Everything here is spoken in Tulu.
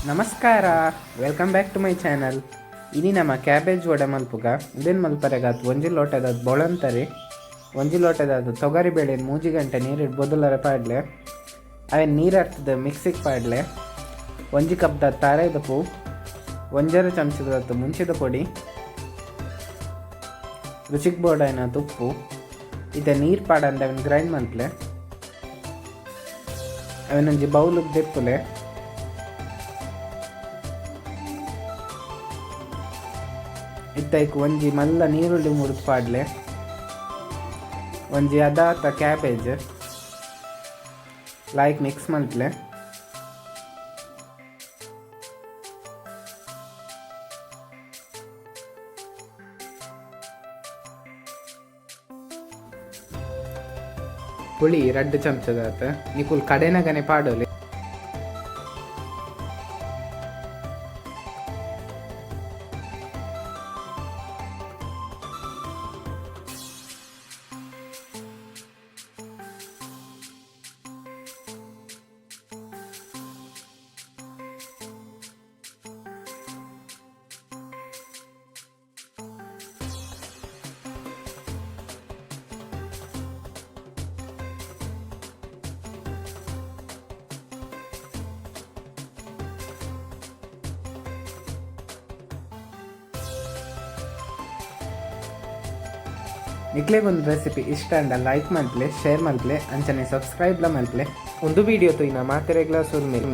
ನಮಸ್ಕಾರ, welcome back to my channel. ಇನಿ ನಮ್ಮ ಕ್ಯಾಬೇಜ್ ವಡೆ ಮಲ್ಪುಗ. ಉಂದೆನ್ ಮಲ್ಪರೆಗಾತ್ ಒಂಜಿ ಲೋಟದ ಬೊಳಂತರಿ, ಒಂಜಿ ಲೋಟದ ತೊಗರಿ ಬೇಳೆ 3 ಗಂಟೆ ನೀರಿಡ್ ಬೊದಲರೆ ಪಾಡ್ಲೆ. ಅವೆನ್ ನೀರು ಅರ್ತದ ಮಿಕ್ಸಿಗೆ ಪಾಡ್ಲೆ. 1 ಕಪ್ದ ತಾರಾಯ್ದ ಪೂ, 1.5 ಚಮಚದ ಮುಂಚಿದ ಪೊಡಿ, ರುಚಿಗೆ ಬೋಡಾಯಿನ ಉಪ್ಪು. ಇತ್ತೆ ನೀರು ಪಾಡಂದೆ ಅವೆನ್ ಗ್ರೈಂಡ್ ಮಲ್ಪಲೆ. ಅವೆನೊಂಜಿ ಬೌಲುಗ್ ದೆಪ್ಪುಲೆ. ಇತ್ತೈಕ್ ಒಂಜಿ ಮಲ್ಲ ನೀರುಳ್ಳಿ ಮುರಿದು ಪಾಡ್ಲೆ, ಒಂಜಿ ಅದಾತ ಕ್ಯಾಬೇಜ್ ಲಾಯ್ಕ್ ಮಿಕ್ಸ್ ಮಲ್ಪಲೆ. ಪುಳಿ 2 ಚಮಚದಾತ. ನಿಕುಲ್ ಕಡೆನಗನೆ ಪಾಡೊಲಿ. ನಿಕ್ಲೆಗೊಂದು ರೆಸಿಪಿ ಇಷ್ಟ ಅಂಡ ಲೈಕ್ ಮಲ್ಪಲೆ, ಶೇರ್ ಮಲ್ಪಲೆ, ಅಂಚನೆ ಸಬ್ಸ್ಕ್ರೈಬ್ಲ ಮಲ್ಪಲೆ. ಒಂದು ವಿಡಿಯೋ ತೂಯಿನ ಮಾತೆರೆಗ್ಲಾ ಸೊಲ್ಮೆಲು.